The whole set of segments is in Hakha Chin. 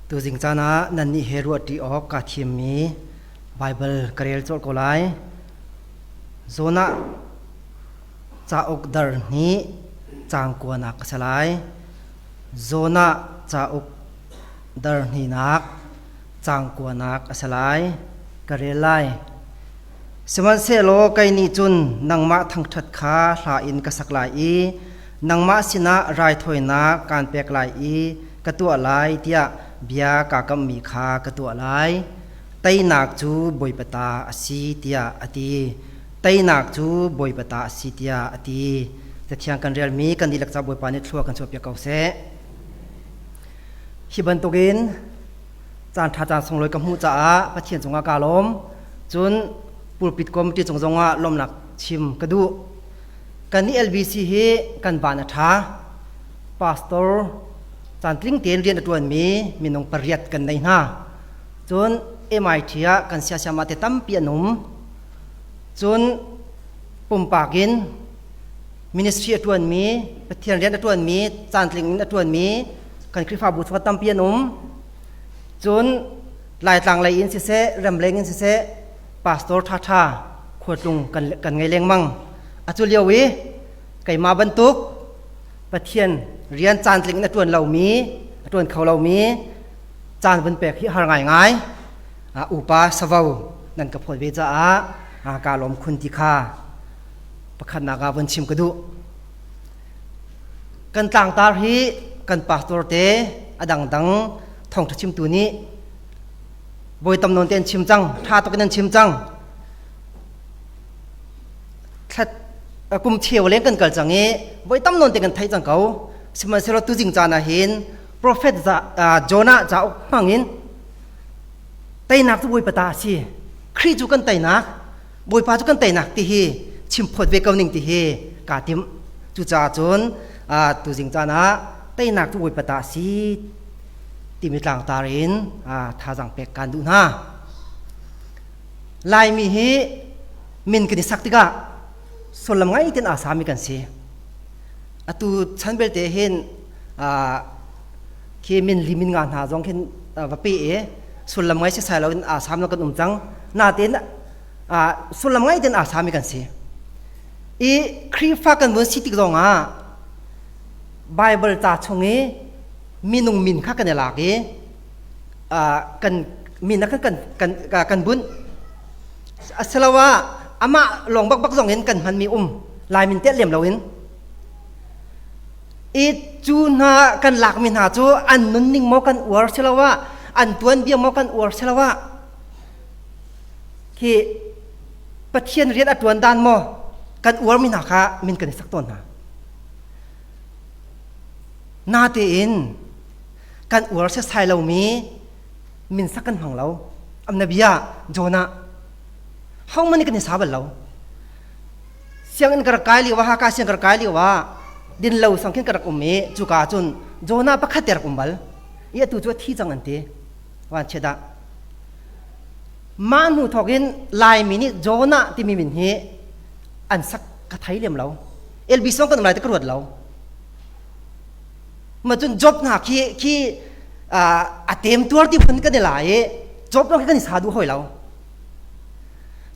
Tuzing caan ah nannih he ruahṭi awk kaa thimmi Baibal ka rel colh ko lai. Jonah cauk dar hnih caang kuanak a si lai. Jonah cauk dar hnihnak caang kuanak a si lai. Ka rel lai. Sihmanhsehlaw kei nih cun nangmah thangṭhat kha hla in ka sak lai i nangmah sinah raithawinak kaan pek lai i ka tuah lai tiah bia kaa kammi kha ka tuah lai. Teinak cu Bawipa ta a si tiah a ti. Teinak cu Bawipa ta a si tiah a ti. Cathiang kan relmi kan dihlak ca Bawipa nih thlua kan chuahpiak ko seh. Hi bantukin caan ṭha caan sunglawi ka hmuh caah Pathian cungah kaa lawm. Cun pulpit committee cung zongah lawmnak chim ka duh. Kan nih LBC hi kan van a ṭha. Pastor caantling tein rian a ṭuanmi minung pariat kan nei hna. Cun MIT ah kan siasiama te tampi an um. Cun pumpak in ministry a ṭuanmi, Pathian rian a ṭuanmi, caantling in a ṭuanmi kan Khrihfabu chungah tampi an um. Cun Laitlang lei in siseh, ramleng in siseh, pastor ṭhaṭha khuatlung kan, kan ngei lengmang. Atu lio i keimah bantuk Pathian rian caantling in a ṭuan lomi, a ṭuan kho lomi caan vun pek hi har ngaingai. Upa savo nan ka phawt ve caah kaa lawm khun ti kha pakhatnak ah vun chim ka duh. Kan tlangtar hi kan pastor te a dangdang thawngṭha chimtu nih voi tam nawn te an chim cang, ṭha tuk in an chim cang. Thlat kum cheu leng kan kal cang i voi tam nawn te kan theih cang ko. Sihmanhsehlaw tuzing caan ah hin profet Jonah cauk hmang in teinak cu Bawipa ta a si. Khrih cu kan teinak, Bawipa cu kan teinak ti hi chim phawt ve ko ning ti hi kaa tim. Cucaah cun tuzing caan ah teinak cu Bawipa ta a si timi tlangtar in thazaang pek kaan duh hna. Laimi hi min kan i sak tikah sullam ngai ten aa sami kan si. Atu chan belte hin khi min li min nga hna zong khin va pe i sullam ngai sisai lo in aa sam lo kan um cang. Natein sullam ngai ten aa sami kan si. I Khrihfa kan vun si tik zongah Bible ca chung i minung min kha kan i lak i kan min ah kan kan kan bunh asiloah amah lawng bakbak zong in kan hmanmi um lai min te lem loin i cu hna kan lakmi hna cu an nunning maw kan uar siloah an tuanbia maw kan uar siloah khi Pathian rian a ṭuan dan maw kan uarmi hna kha min kan i sak tawn hna Natein kan uar setsai lomi min sak kan hmang lo. Amnabia Jonah ho man kan i sa bal lo. Sianginn ka rak kai lio ah ka siang ka rak kai lio ah din lo sang khin ka rak um i cuka cun Jonah pakhat te rak um bal. I atu cu a thi cang an ti. Wan chia dah. Mah hnu thawk in Laimi nih Jonah timi min hi an sak ka thei lem lo. LB song kan um lai te ka ruat lo. Ma cun job hna khi khi a tem tuar ti phun kan i la i job lawng khi kan i sa duh hoi lo.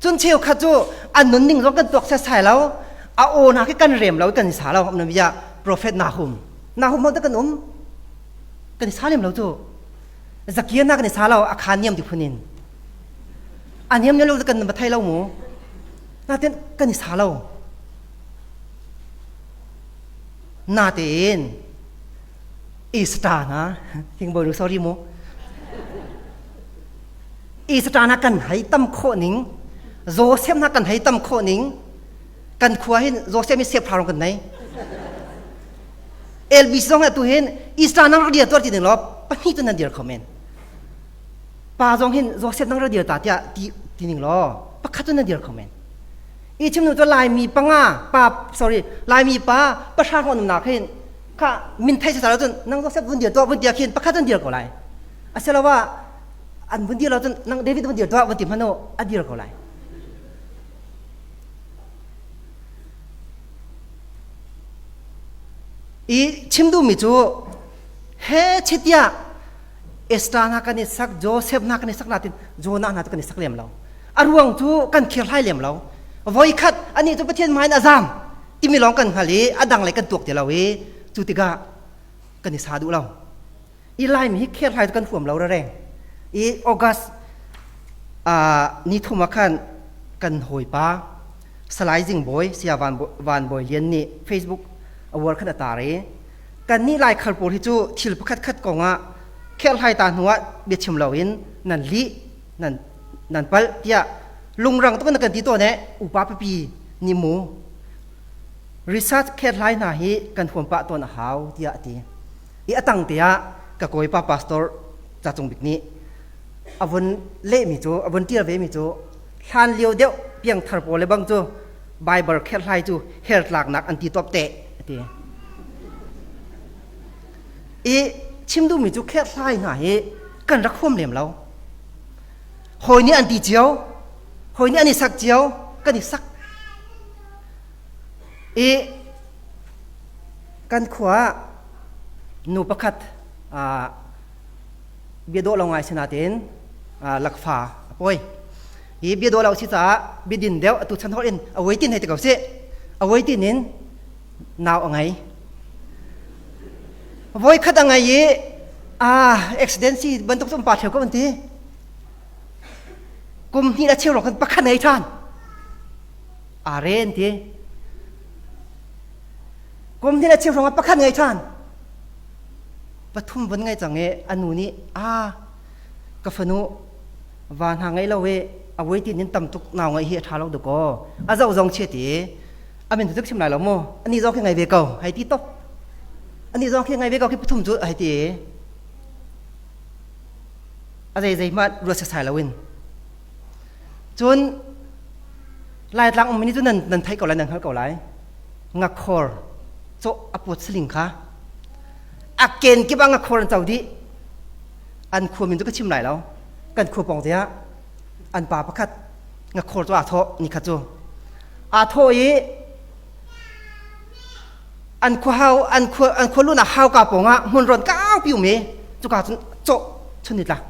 Cun cheukhat cu an nunning zong kan tuak setsai lo, a aw hna khi kan rem lo i kan i sa lo. Nam bia prophet Nahum. Nahum ho kan um kan i sa lem lo cu. Zakia na kan i sa lo a khan niam ti phun in. A niam ne lo kan va thei lo mu. Natin kan i sa lo. Natein Easter na hingbo sorry mu Easter na kan hei tam khawh ning Joseph na kan hei tam khawh ning kan khua hin Joseph hi sep tharong kan nei LBC zong tu hin Easter nang rak dir tuar ti ding lo pahnih tu nan dir kho men pa zong hin Joseph nang rak dir ta tiah ti ti ning lo pakhat tu nan dir kho men I chim nu cu Laimi panga pa sorry Laimi pa pahra hong umnak hin kha min thei sa cun nang Joseph vun dir tuah vun tia khin pakhat an dir ko lai asiloah an vun dir lo cun nang David vun dir tuah vun ti hmanu a dir ko lai I chim duhmi cu he chitiah Esther hna kan i sak, Joseph hna kan i sak natin Jonah hna cu kan i sak lem lo. A ruang cu kan kherhlai lem lo. Voikhat anih cu Pathian hmai in a zam timi lawng kan hngal i a dang lei kan tuak ti lo i cu tikah kan i sa duh lo. I Laimi hi kherhlai cu kan huam lo rereng. I August ni thum ah khan kan hawipa Salai Zing Bawi, Saya Van, Van Bawi Lian nih Facebook award khan a tar i kannih Laikhal pawl hi cu thil pakhat khat kongah kherhlai ta hnuah biachim loin nan lih nan nan palh tiah lungrang tuk in na kan ti tawn eh upa pipi nih mu research kherhlai hna hi kan huam pah tawn a hau tiah a ti i a tang te ah ka kawipa pastor Ca Cung Bik nih a vun lehmi cu a vun ṭial vemi cu hlan lio deuh piangthar pawl le bang cu Bible kherhlai cu her tlaknak an ti top teh a ti. I chim duhmi cu kherhlai hna hi kan rak huam lem lo. Hawi nih an ti cio, hawi nih an i sak cio, kan i sak. I kan khua ah nu pakhat bia dawh lo ngai si nain lakfa a pawi. Hi bia dawh lo si caah biadin deuh atu chan holh in a waitin hei ti ko sih. A waitin in nau a ngei. Voikhat a ngei i ah accident si bantuk cu um pa ṭheo ko an ti. Kum hnih le cheu lawng khan pakhat ngei ṭhan. Aa re an ti. Kum hnih le cheu hrawng ah pakhat ngei ṭhan. Pathum vun ngei cang i a nu nih ah ka fanu va hna ngei lo i a voi tin in tam tuk nau ngeih hi a ṭha lo duk aw a zoh zong chia ti a min tu chim lai lo mu ani zong khi ngei ve ko hei ti top ani zong khi ngei ve ko khi pathum cu hei ti a zei zei hmanh ruat sasai lo in cun Laitlang ummi nih cun nan nan theih ko lai nan hngalh ko lai ngakhor cawh a put saling kha a ken kip ah ngakhor an co dih an khua min cu ka chim lai lo kan khua pawng te ah an pa pakhat ngakhor cu aa thawh ni khat cu aa thawh i an khua hau an khua an khua lunak hauka pawng ah hmunrawn kaupi um i cuka cun cawh chun ni tlak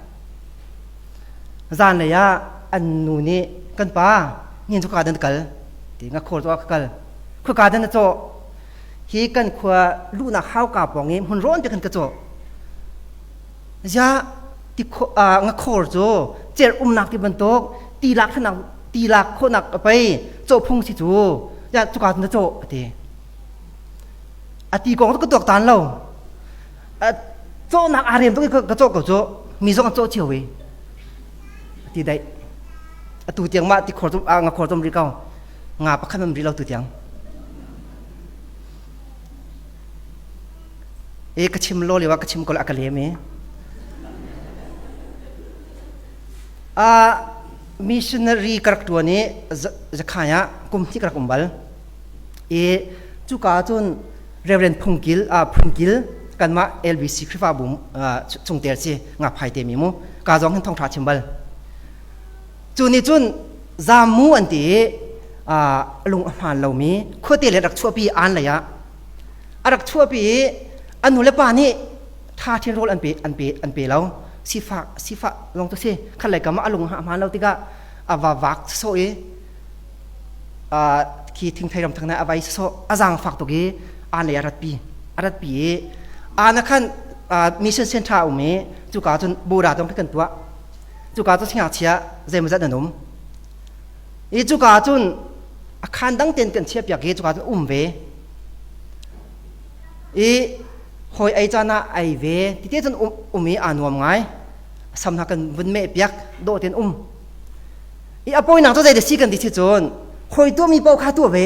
zan lei ah an nu nih kan pa nihin cuka dan kal ti ngakhor cu ka kal khuaka dan a cawh hi kan khua luhnak hauka pawng i hmunrawn te khan ka cawh Ziah ti ngakhor cu cerh umnak ti bantuk ti lak khawhnak ti lak khawhnak a pei cawhphung si cu ya cuka cun na cawh a ti. A ti kong cu ka tuak tan lo. Cawhnak aa rem tuk i ka cawh ko cu mi zong an cawh cio i a ti daih. Atu tiang mah ti khor cu ngakhor cu um rih ko. Nga pakhat um rih lo tu tiang. E ka chim lo lio ah ka chim ko la ka lem i. A missionary ka rak ṭuan i Zakhai ah kum hnih ka rak um bal. I cuka cun Reverend Phungkil Phungkil kanmah LBC Khrihfabu chungtel si ngaphai te mi mu ka zong hin thawngṭha chim bal. Cu nih cun zamu an ti i lung a hmaan lomi khuate le rak chuahpi aan lei ah a rak chuahpi i a nu le pa nih ṭha ṭhin rawl an pe an pe an pe lo sifak sifah lawng cu si khat lei kam ah a lung a hmaan lo tikah a va vak sawh i khi thingthei ram thang a vai sawh a zaangfak tuk i aan lei a ratpi a ratpi i aan ah khan mission center a um i cuka cun bora dong kan tuah cuka cu ngakchia zeimawzat an um i cuka cun a khaan dang ten kan chiahpiak i cuka cun um ve i hawi ei caan ah ei ve tite cun um, um i aa nuam ngai sam hna kan vun meh piak dawh ten um i a pawinak cu zei si kan ti si cun hawi tuahmi paoh kha tuah ve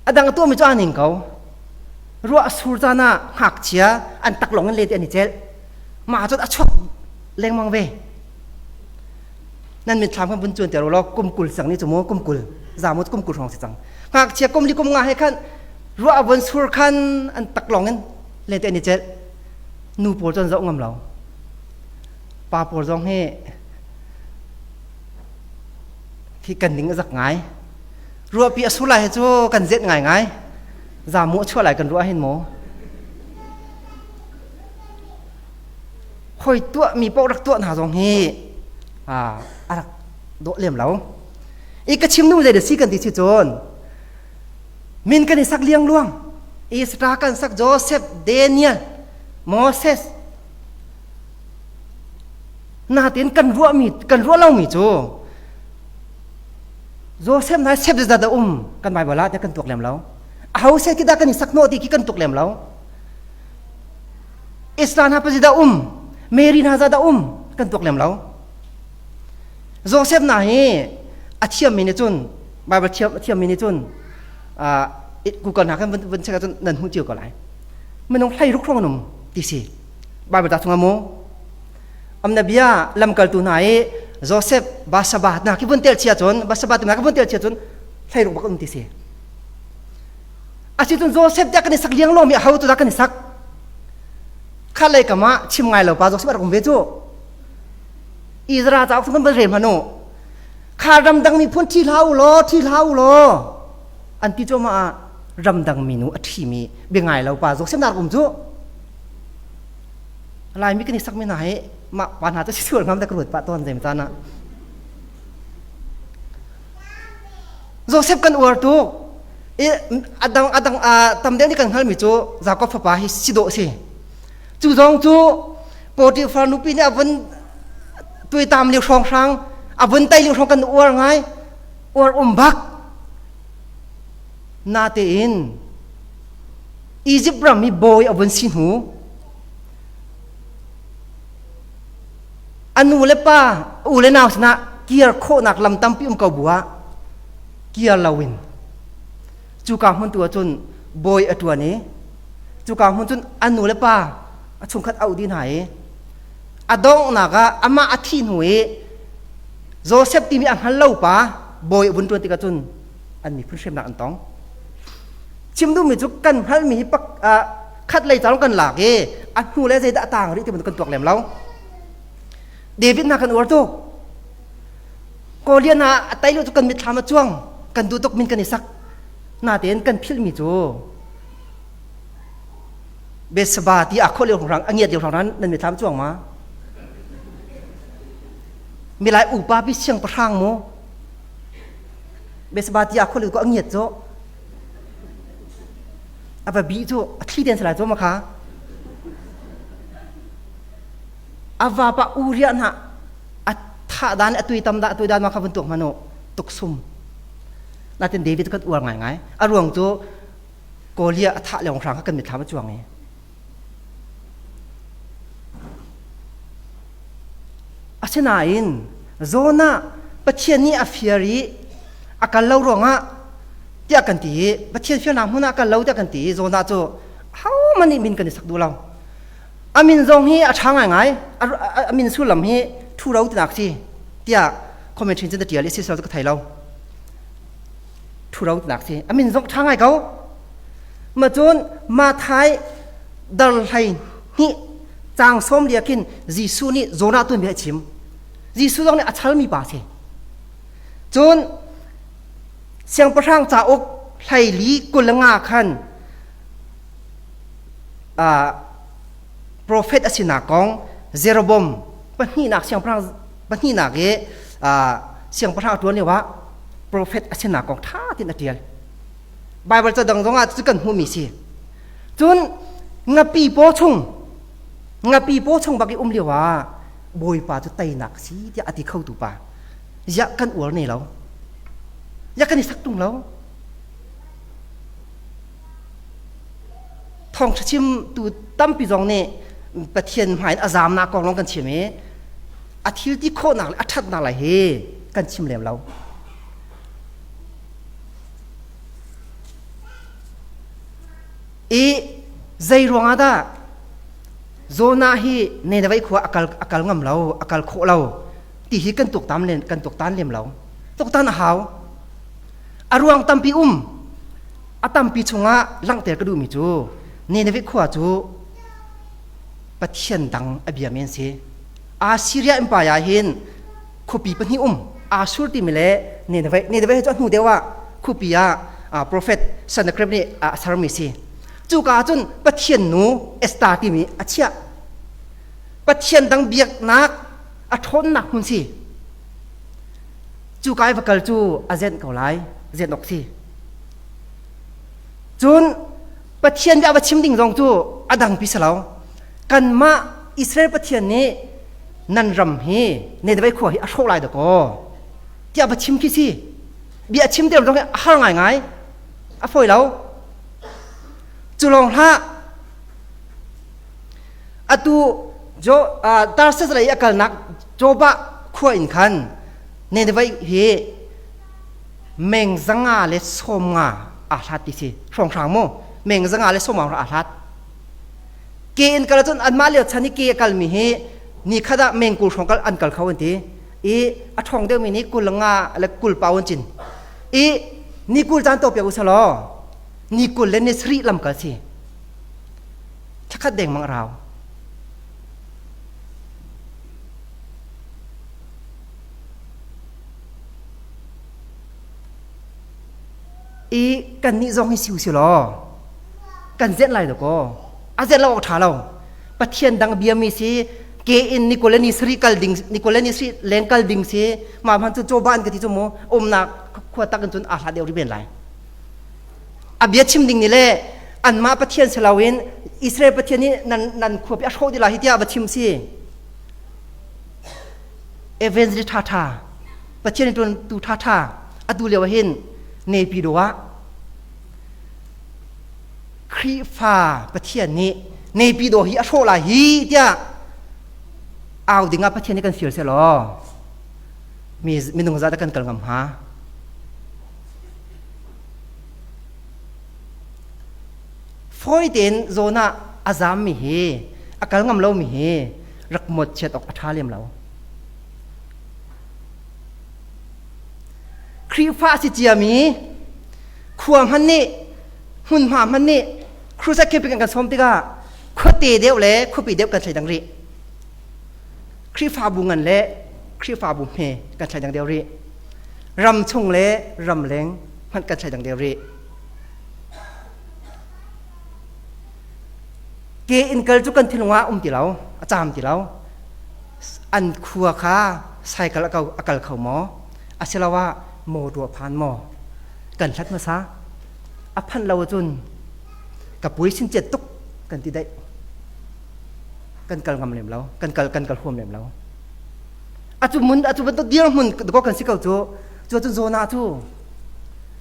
a dang tuahmi cu aa ning ko ruah a sur caan ah ngakchia an taklong in le te an i celh mah cun a chuak lengmang ve nan mitthlam khan vun cuan ter law kum 20 cang ni cu mu kum 20 zamu kum 20 hrawng si cang ngakchia kum li kum nga he khan ruah a vun sur khan an taklong in lente an i celh nu pawl cu an zoh ngam lo pa pawl zong hi hi kan ning a zak ngai ruahpi a sur lai hi cu kan zet ngai ngai zamu a chuah lai kan ruah hin maw? Khoi tuah mi paoh rak tuah hna zong hi a rak dawh lem lo. I ka chim nu zei da si kan ti si cun min kan i sak liang luang Isra kan sak Joseph Daniel Moses natin kan ruahmi kan ruah lomi cu Joseph na sep zat a um kan Bible ah kan tuak lem lo aho se ki dah kan i sak hnawh ti khi kan tuk lem lo Isra hna pa dah um Mary hna za dah um kan tuak lem lo Joseph na hi a thiammi nih cun Bible thiam a thiammi nih cun Google hna kan vun check ahcun nan hmuh cio ko lai minung hlei ruk hrawng an um ti si Bible ta chungah mu amna bia lamkaltu hna i Joseph Basaba hna khi vun tel chia cun Basaba hna khi vun tel chia cun hlei ruk bak um ti si asicun Joseph tiah kan i sak liang lomi a ho tu dah kan i sak kha lei kam ah chim ngai lo pa Joseph a rak um ve cu Israel cauk kan van rel hmanh u kha ramdang miphun ṭhi hlah u law ṭhi hlah u law an ti cuahmah ah ramdang minu a ṭhimi bia ngai lo pa Joseph na rak um cu Laimi kan i sakmi hna hi mah pa hna cu si sual ngam da ka ruat pah tawn zeim caan ah Joseph kan uar tuk i adang adang tam deuh nih kan hngalmi cu Jakob fapa hi si dawh si cu zong cu Potifar nupi nih a vun tuaitam lio hrawnghrang a vun tai lio hrawng kan uar ngai uar um bak natein Egypt ram i bawi a vun si hnu a nu le pa u le nau sinah kir khawhnak lam tampi um ko bu ah kir loin cuka hmun tu ahcun bawi a ṭuan i cuka hmun cun a nu le pa a chungkhat auh dih hna i a donghnak ah amah a thih hnu i Joseph timi a hngal lo pa bawi a vun ṭuan tikah cun an miphun hremnak an tong. Chim duhmi cu kan hngalhmi hi pak khat lei ca kan lak i a hnu le zeidah a taang rih ti bantuk kan tuak lem lo. David hna kan uar tuk. Goliath hna a tai lu cu kan mitthlam a cuang kan duh tuk min kan i sak. Natein kan philhmi cu Betsaba ti a khawh lio hrang a ngiat lio hrang nan mitthlam cuang ma? Milai upa pi siangpahrang mu Betsaba ti a khawh lio ko a ngiat cu a va bi cu a thli den salai cu ma kha a vapa Uriah hna a thah dan a tui tam dah tui dan ma kha vun tuak hmanu tuksum natin David kan uar ngaingai a ruang cu Goliath a thah leng hrang kha kan mitthlam a cuang i asinain Jonah Pathian nih a fiar i a kal lo ruangah tiah kan ti i Pathian fialnak hmun ah kal lo tiah kan ti i Jonah cu ahohmanh nih min kan i sak duh lo a min zong hi a ṭha ngaingai a min sullam hi ṭhuro tinak si tiah commentary cun a ṭial i sisal cu ka thei lo ṭhuro tinak si a min zong ṭha ngai ko ma cun Mathai dar hlei hnih caang sawm lia khin Jesuh nih Jonah tuanbia a chim Jesuh zong nih a chalmi pa si cun siangpahrang cauk hleili 25 khan profet a sinak kong Jeroboam pahnihnak siangpahrang pahnihnak i siangpahrang a ṭuan lioah profet a sinak kong ṭha tein a ṭial. Baibal ca dang zongah cu kan hmuhmi si. Cun ngapi paw chung ngapi paw chung bak i um lioah Bawipa cu teinak a si tiah a ti khotu pa. Ziah kan uar ne lo. Ziah kan i sak tung lo. Thawngṭha chimtu tampi zong nih Pathian hmai in a zaamnak kong lawng kan chim i a thil ti khawhnak le a ṭhatnak lai hi kan chim lem lo. I zei ruangah dah Jonah hi Nineveh khua a kal a kal ngam lo, a kal khawh lo ti hi kan tuaktan lem kan tuaktan lem lo. Tuaktan a hau. A ruang tampi um. A tampi chungah langhter ka duhmi cu Nineveh khua cu Pathian dang a bia men si. Assyria Empire ah hin khuapi pahnih um Ashur timi le Nineveh. Nineveh cu a hnu deuh ah khuapi ah prophet Sennacherib nih a sermi si. Cuka ah cun Pathian nu Esther timi a chiah. Pathian dang biaknak a ṭhawnnak hmun si. Cu kai va kal cu a zenh ko lai, zenh awk si. Cun Pathian bia va chim ding zong cu a dangpi si lo. Kanmah Israel Pathian nih nan ram hi Nineveh khua hi a hrawh lai dakaw tiah va chim khi si. Bia chim te zong hi a har ngaingai. A fawi lo. Cu lawng hlah atu jo Tarsus lei a kalnak Jobah khua in khan Nineveh hi meng 190 aa hlat ti si hrawnghrang mu meng 190 aa hlat ke in kal cun anmah lio chan i ke a kalmi hi ni khat ah meng 20 hrawng kal an kal kho an ti i a ṭhawng deuhmi nih 25 le 20 pau an cin i ni 20 caan to piak u selaw ni 20 le ni sarih lam kal si thakhat dengmang a rau I kannih zong hi si u si law kan zenh lai dakaw a zenh lo awk ṭha lo Pathian dang biami si ke in ni kul le ni sarih kal ding ni kul le ni sarih leng kal ding si mah hman cu coba an ka ti cu mu umnak khua tak in cun aa hlat deuh rih men lai a bia chim ding ni le anmah Pathian si loin Israel Pathian nih nan nan khua pi a hrawh dih lai hi tiah va chim si evangelist ṭha ṭha Pathian ṭuan tu ṭha ṭha atu lio ah hin Naypyidaw ah Khrihfa Pathian nih Naypyidaw hi a hrawh lai hi tiah au ding ah Pathian nih kan fial selaw mi minung zat kan kal ngam hnga fawi tein zawn ah a zam mi hi a kal ngam lo mi hi rak mawt chiat awk a ṭha lem lo Khrihfa a si ciami khua hmanh nih hmunhma hmanh nih crusade camping an kan sawm tikah khuate deuh le khuapi deuh kan thleidang rih. Khrihfabu ngan le Khrihfabu hme kan thleidang deuh rih. Ram chung le ram leng hmanh kan thleidang deuh rih. Ke in kal cu kan thinlung ah um ti lo, a caam ti lo. An khua kha cycle a kal kho maw? Asiloah mawṭaw a phan maw? Kan hlat hmasa. A phanh lo ahcun ka pui sin ciat tuk kan ti daih. Kan kal ngam lem lo. Kan kal kan kal huam lem lo. Atu mun atu bantuk dirhmun ko kan si ko cu. Cu cun zona cu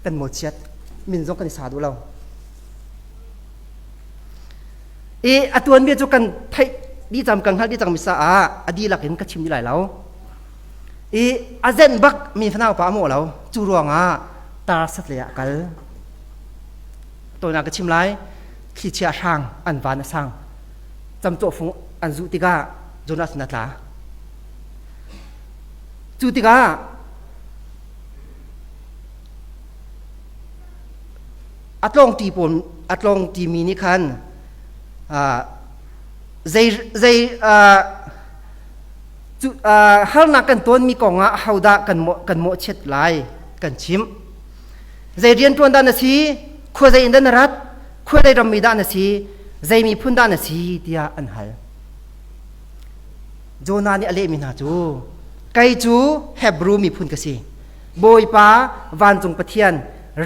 kan mawchiat min zong kan i sa duh lo. I a tuanbia cu kan theih dih cang kan hngalh dih cangmi caah a dihlak in ka chim dih lai lo. I a zenh bak mi fanau pa a mawh lo. Cu ruangah tar sat lei ah a kal. Tawinak ka chim lai. Thlichia hrang an van a sang. Camcawh fung an zuh tikah Jonas na tla. Cu tikah a tlawngṭi pawl a tlawngṭimi nih khan zei zei cu harnak kan tawnmi kong ah ahodah kan mawh kan mawhchiat lai kan chimh zei rianṭuan dah na si khua zei in dah na rat khua zei rammi dah na si zei miphun dah na si tiah an hal Jonah nih a lehmi hna cu kei cu Hebru miphun ka si Bawipa vancung Pathian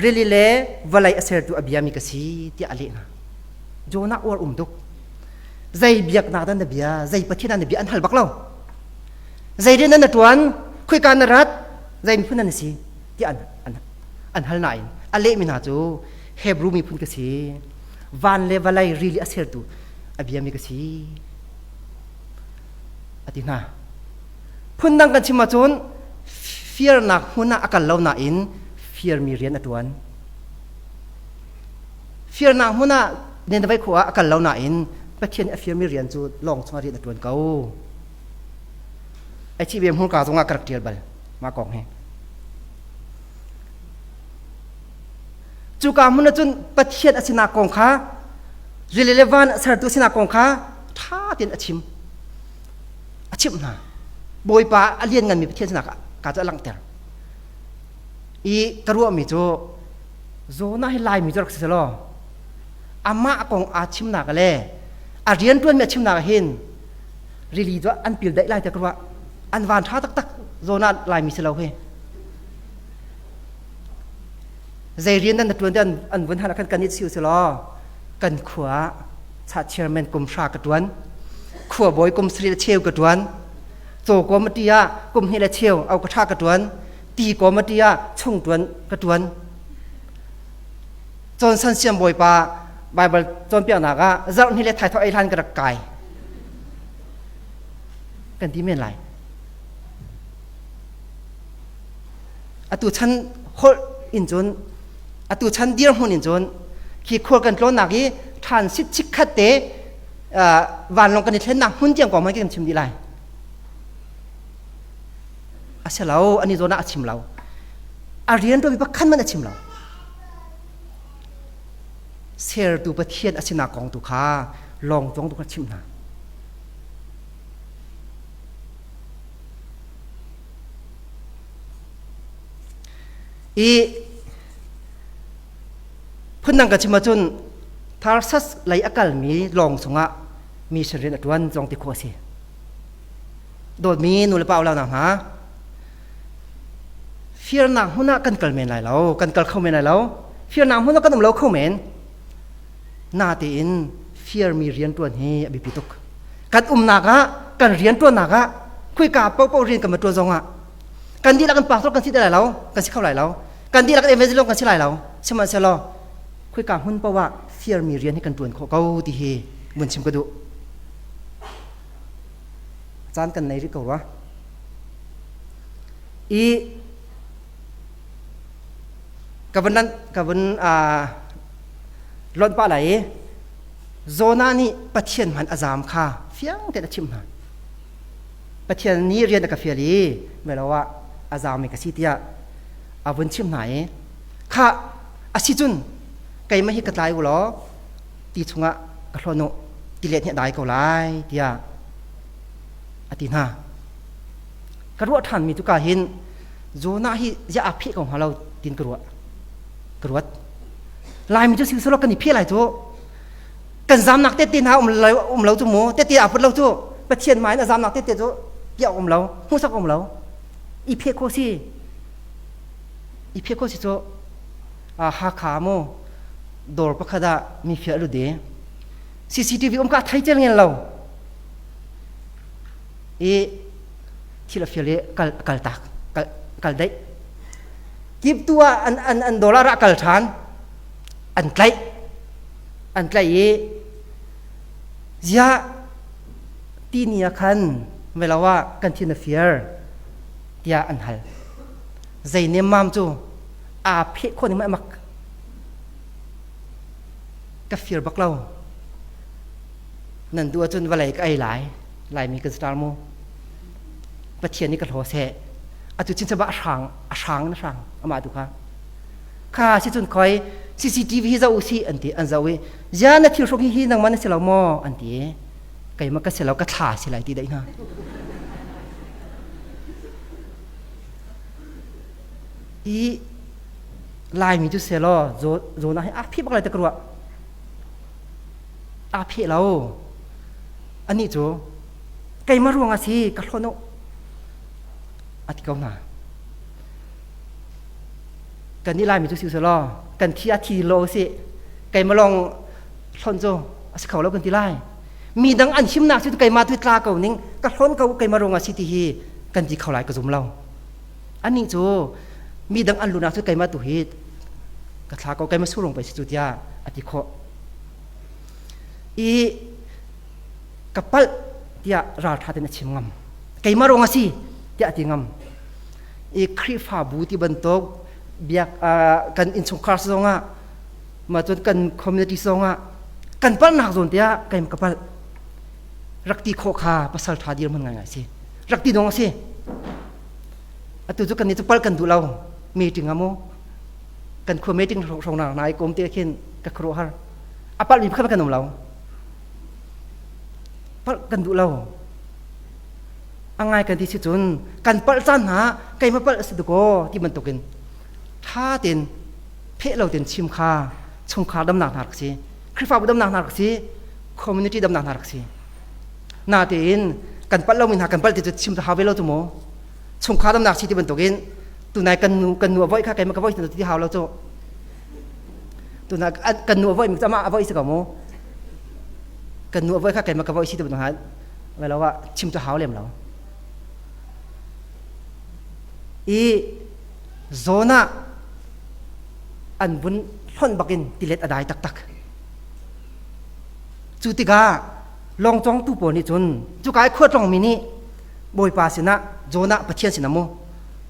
rili le vawlei a sertu a biami ka si tiah a leh hna. Jonah uar um tuk. Zei biaknak dah na bia, zei Pathian dah na bia an hal bak lo. Zei rian na ṭuan, khoika na rat, zei miphun na si tiah an, an, an hal nain a lehmi hna cu Hebru miphun ka si, van le vawlei rili a sertu a biami ka si a ti hna. Phundang kan chim ahcun firnak hmun ah a kal lo nain firmi rian a ṭuan. Firnak hmun ah Nineveh khua ah a kal lo nain Pathian nih a firmi rian cu lawng chungah rian a ṭuan ko. Ai thih ve hmurka zongah ka rak ṭial bal mah kong hi. Cuka hmun ah cun Pathian a sinak kong kha rili le van a sertu a sinak kong kha ṭha tein a chim. A chimh hna. Bawipa a liannganmi Pathian sinah ka cu a langhter. I ka ruahmi cu Jonah hi Laimi cu rak si selaw amah kong aa chimnak le a rianṭuanmi a chimnak ah hin Rili cu an pil daih lai te ka ruah. An van ṭha taktak zawn ah Laimi si lo hi. Zei rian nan na ṭuan te an vun hal ah khan kan i siu si law kan khua ah cha chairman kum hra ka ṭuan. Khua bawi kum sarih le cheu ka ṭuan. Caw committee ah kum hnih le cheu au ka ṭha ka ṭuan. Ti committee ah chung ṭuan ka ṭuan. Johnson siangbawipa Baibal cawnpiaknak ah zarhni le thaithawh ei hlan ka rak kai kan ti men lai. Atu chan holh in cun atu chan dirhmun in cun khi khual kan tlawnnak i ṭhan sit chikkhat te vanlawng kan i thlennak hmun tiang kong hmanh kan chim dih lai. A si lo, ani zawn ah a chim lo. A rian ṭuanmi pakhat hmanh a chim lo. Sertu Pathian a sinak kong tu kha lawngtlong tu kha chimh hna. I phundang ka chim ahcun Tarsus lei a kalmi lawng chungah mission rian a ṭuan zong ti khawh a si. Dawtmi nu le pa ulau hna, firnak hmun ah kan kal men lai lo, kan kal kho men lai lo. Firnak hmun ah kan um lo kho men. Natein firmi rianṭuan hi a biapi tuk. Kan umnak ah, kan rianṭuannak ah, khuika paohpaoh rian kan va ṭuan zong ah, kan dihlak in pastor kan si te lai lo, kan si kho lai lo. Kan dihlak in evangelist kan si lai lo. Sihmanhsehlaw khuika hmun paoh ah firmi rian hi kan ṭuan khawh ko ti hi vun chim ka duh. Caan kan nei rih ko rua. I ka vun ka vun lonh pah lai i Jonah nih Pathian hman a zaam kha fiang tein a chimh hna. Pathian nih rian a ka fial i melo ah a zaammi ka si tiah a vun chimh hna i kha a si cun keimah hi ka tlai u law ti chungah ka hlawn u tilet nih a dai ko lai tiah a ti hna. Ka ruah ṭhanmi cu ka hin Jonah hi ziah aa pheh ko hnga lo tiin ka ruah. Ka ruat. Laimi cu siselaw kan i pheh lai cu. Kan zamnak tette hna um lo, um lo cu mu. Tette aa put lo cu. Pathian hmai in a zamnak tette cu piah um lo, hmuhsak um lo. I pheh khawh si. I pheh khawh si cu Hakha mu dawr pakhat ah mi fial lut i CCTV um ka thei cel ngel lo. I thil a fial i kal kal tak kal kal daih. Kip tu ah an an an dollar ah kal ṭhan. An tlaih. An tlaih i ziah ti ni ah khan velo ah kan thin a fir tiah an hal. Zei nemmam cu aa pheh khawh ning mak. Ka fir bak lo. Nan duh ahcun vawlei ka ei lai. Laimi kan star mu. Pathian nih ka hlaw seh. Atu chin a hrang a hrang na hrang amah tu kha. Kha si cun khoi CCTV hi zoh usih an ti an zoh i zia na thil hruk hi hi nangmah na si lo maw an ti keimah ka si lo ka thla si lai ti daih hna. I Laimi cu selaw Jonah hi aa phih bak lai te ka ruah. Aa pheh lo. Anih cu keimah ruang a si ka hlawn u a ti ko hna. Kan nih Laimi cu si selaw kan thi a thi lo si keimah lawng hlawn cu a si kho lo kan ti lai. Mi dang an himnak cu keimah tu tla ko ning ka hlawn ko keimah ruang a si ti hi kan ti kho lai ka zum lo. Anih cu mi dang an lunak cu keimah tu hi ka thla ko keimah surung pei si cu tiah a ti khawh. I ka palh tiah ralṭha tein a chim ngam. Keimah ruang a si tiah a ti ngam. I Khrihfabu ti bantuk biak kan innchungkhar zongah mah cun kan community zongah kan palhnak zawn tiah keimah ka palh rak ti khawh kha pasal ṭha dirhmun ngaingai si. Rak ti dong a si. Atu cu kan nih cu palh kan duh lo. Meeting ah mu kan khua meeting hrong na nai kom te khin ka khuaruahhar. A palh mi pakhat kan um lo. Palh kan duh lo. A ngai kan ti si cun kan palh caan hna keimah palh a si dukaw ti bantukin ṭha tein pheh lo tein chim kha chungkhar damnak hna rak si. Khrihfabu damnak hna rak si. Community damnak hna rak si. Natein Kan palh lomi hna kan palh ti cu chim hau ve lo cu mu. Chungkhar damnak si ti bantukin tunai kan nu kan nu a voih kha keimah ka voih ti hau lo cu. Tunai kan nu a voih mi cu amah a voih si ko mu. Kan nu a voih kha keimah ka voih si ti bantuk hna ve lo ah chim cu hau lem lo. I zawn ah an vun hlonh bakin tilet a dai taktak. Cu tikah lawngcawngtu pawl nih cun cuka i khuatlawngmi nih Bawipa sinah Jonah Pathian sinah mu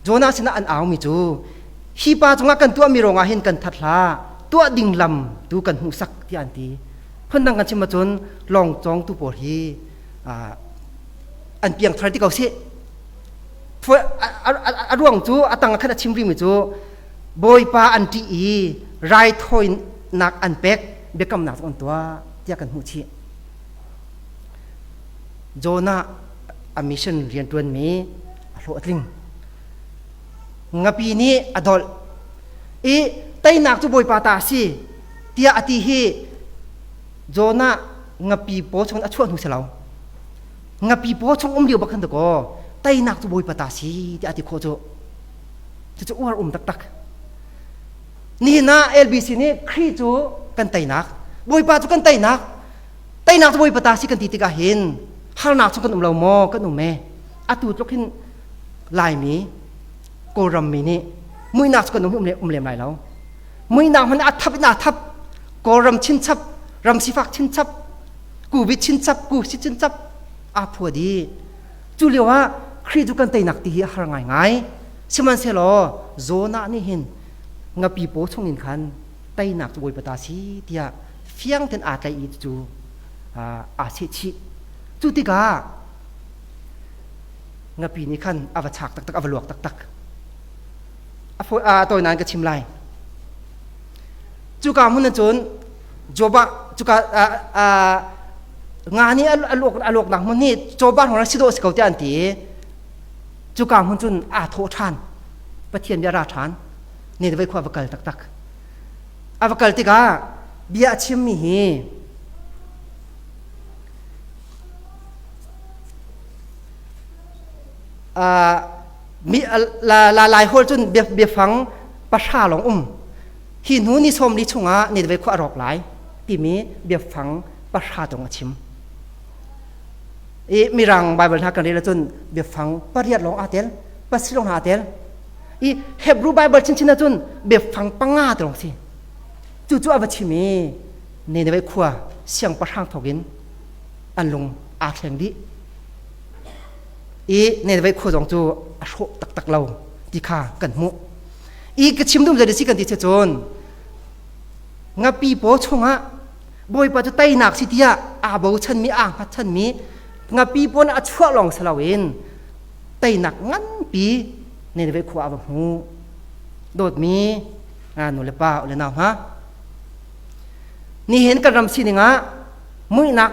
Jonah sinah an aumi cu hi pa cungah kan tuahmi ruangah hin kan that hlah tuah ding lam tu kan hmuhsak tiah an ti. Phundang kan chim ahcun lawngcawngtu pawl hi an piangthar ti ko sih. A ruang cu a tang ah khan a chim rihmi cu Bawipa an ṭih i raithawinak an pek biakamnak cu an tuah tiah kan hmuh chih. Jonah a mission rianṭuanmi a hlawh a tling. Ngapi nih a dolh i teinak cu Bawipa ta a si tiah a ti hi Jonah ngapi paw chung a chuah hnu si lo. Ngapi paw chung um lio bak khan dakaw teinak cu Bawipa ta si tiah a ti khawh cu. Cucu uar um taktak. Nihin ah LBC nih Khrih cu kan teinak, Bawipa cu kan teinak, teinak cu Bawipa ta si kan ti tikah hin harnak cu kan um lo maw? Kan um e. Atu tluk hin Laimi, Kawlram mi nih muihnak cu kan um, um lem lai lo. Muihnak hmanh a thap in aa thap. Kawlram chinchap, ram sifak chinchap, Covid chinchap, ku si chinchap aa phua dih. Cu lio ah Khrih cu kan teinak ti hi a har ngaingai. Sihmanhsehlaw Jonah nih hin ngapi paw chungin khan teinak cu Bawipa ta si tiah fiang tein aa tlaih i cu aa sehchih. Cu tikah ngapi nih khan a va chak taktak, a va luak taktak. A fawi a tawi nain ka chim lai. Cuka hmun ah cun Jobah cuka nga nih a luak a luaknak hmun hi Jobah hrawng si dawh si ko tiah an ti i cuka hmun cun aa thawh ṭhan. Pathian bia ra ṭhan. Nineveh khua va kal taktak. A va kal tikah bia a chimmi hi mi la la lai hawl cun biafang pahra lawng um. Hi hnu ni 40 chungah Nineveh khua a rawk lai timi biafang pahra tung a chim. I Mirang Bible hna kan rel ahcun biafang pariat lawng aa tel, pasarih lawng aa tel. I Hebrew Bible chinchin ahcun biafang panga te lawng si. Cucu a va chim i Nineveh khua siangpahrang thawk in an lung aa thleng dih. I Nineveh khua zong cu a hrawh taktak lo ti kha kan hmuh. I ka chim dum zei si kan ti cun ngapi paw chungah Bawipa cu teinak si tiah aa bochanmi aa hngatchanmi ngapi pawn a chuah lawng si loin teinak nganpi Nineveh khua a va hmu. Dawtmi nu le pa le nau hna nihin kan ram sining ah muihnak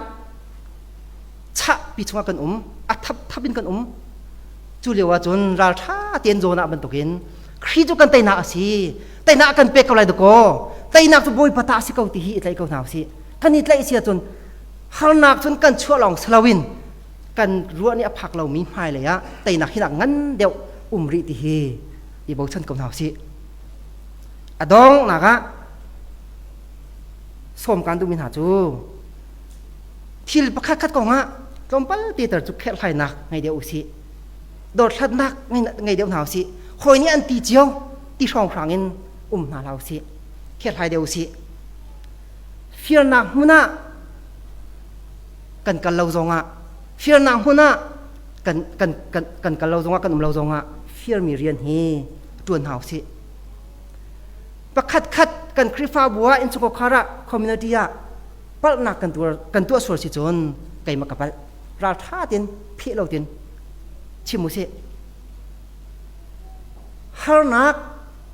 chahpi chungah kan um a thap thap in kan um cu lio ah cun ralṭha tein Jonah bantukin Khrih cu kan teinak a si teinak kan pek ko lai dakaw teinak cu Bawipa ta a si ko ti hi i tlaih ko hna usih kan i tlaih si ahcun harnak cun kan chuah lawng si loin kan ruah nih a phak lomi hmailei ah teinak hi nak ngan deuh um rih ti hi i bochan ko hna usih a donghnak ah sawm kan duhmi hna cu thil pakhat khat kongah tlawmpal te ter cu kherhhlainak ngei deuh usih dothlatnak ngei deuh hna usih hawi nih an ti cio ti hrawnghrang in um hna hlah usih kherhlai deuh usih firnak hmun ah kan kal lo zongah firnak hmun ah kan kan kan kan kal lo zongah kan um lo zongah firmi rian hi ṭuan hna usih pakhat khat kan Khrihfabu ah innchungkhar ah community ah palhnak kan tuar kan tuah sual si cun keimah ka palh ralṭha tein pheh lo tin chim usih harnak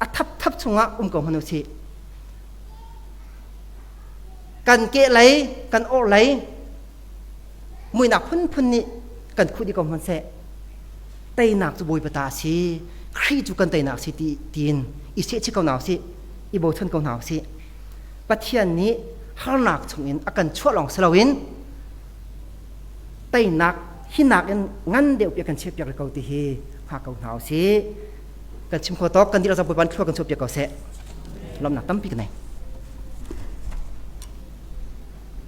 a thap thap chungah um ko hmanh usih kan kehlei kan orhlei muihnak phunphun nih kan khuh dih ko hmanhseh teinak cu Bawipa ta a si Khrih cu kan teinak a si ti tiin i sehchih ko hna usih i bochan ko hna usih Pathian nih harnak chungin a kan chuah lawng si loin teinak Hi nakin ngan deuh piak kan chiah piak ko ti hi hngak ko hna usih. Kan chim kho tawk kan dihlak Bawipa thlua kan chuah piak ko seh. Lawmhnak tampi ka nei.